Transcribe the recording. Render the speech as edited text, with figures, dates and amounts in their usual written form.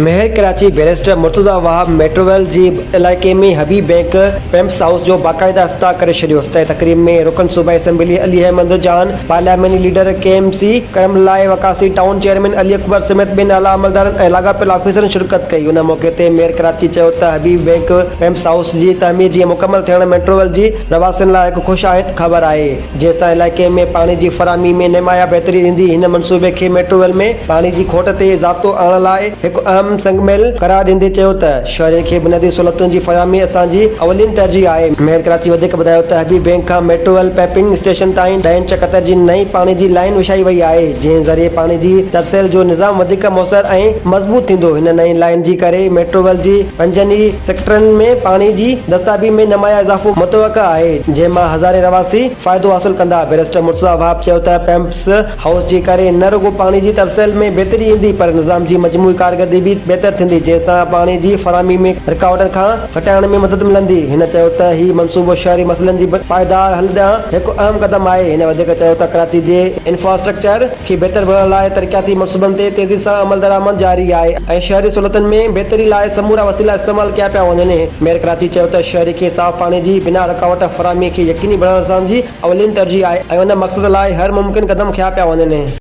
Mayor Karachi barrister Murtaza Wahab ميٽرويل جي علائقي ۾ حبيب bank pumps house جو باقاعده افتتاح ڪري ڇڏيو. افتتاحي تقريب ۾ رڪن صوبائي اسيمبلي علي احمد جان، پارلياماني ليڊر ڪي ايم سي ڪرم لاء وقاصي، ٽائون چيئرمين علي اڪبر سميت ٻين اعليٰ عملدارن ۽ لاڳاپيل آفيسرن شرڪت ڪئي. ان موقعي تي ميئر ڪراچي چيو ته حبيب بئنڪ پمپس هائوس جي تعمير جي مڪمل ٿيڻ ميٽرويل جي رهواسين لاء هڪ خوش آئند خبر آهي. جنهن سان علائقي ۾ پاڻي جي فراهمي ۾ نمايان بهتري ايندي. هن منصوبي کي ميٽرويل ۾ پاڻي جي کوٽ تي ضابطو آڻڻ لاء هڪ اهم سنگ ميل قرار ڏيندي چيو ته شهرين کي بنيادي سهولتن جي فراهمي اسان جي اولين ترجيح آهي. ميئر ڪراچي وڌيڪ ٻڌايو ته حبيب بئنڪ کان ميٽرويل پمپنگ اسٽيشن تائين ڏهه انچ قطر جي نئين پاڻي جي لائين وڇائي وئي آهي، جنهن ذريعي پاڻي جي ترسيل جو نظام وڌيڪ موثر ۽ مضبوط ٿيندو. هن نئين لائين جي ڪري ميٽرويل جي پنجن ئي سيڪٽرن ۾ پاڻي جي دستيابي ۾ نمايان اضافو متوقع آهي، جنهن مان هزارين رهواسي فائدو حاصل ڪندا. بئريسٽر مرتضيٰ وهاب چيو ته پمپس هائوس جي ڪري نه رڳو پاڻي جي ترسيل ۾ بهتري ايندي پر نظام جي مجموعي ڪارڪردگي به بهتر ٿيندي، جنهن سان پاڻي جي فراهمي ۾ رڪاوٽن کان گهٽائڻ ۾ مدد ملندي. هن چيو ته هي منصوبو شهري مسئلن جي پائيدار حل ڏانهن هڪ اهم قدم آهي. هن وڌيڪ چيو ته ڪراچي جي انفراسٽرڪچر کي بهتر بڻائڻ لاء ترقياتي منصوبن تي تيزي سان عملدرآمد جاري آهي ۽ شهري سهولتن ۾ بهتري لاء سمورا وسيلا استعمال ڪيا پيا وڃن. ميئر ڪراچي چيو ته شهري کي صاف پاڻي جي بنا رڪاوٽ فراهمي کي يقيني بڻائڻ اسان جي اولين ترجيح آهي ۽ ان مقصد لاء هر ممڪن قدم کنيا پيا وڃن.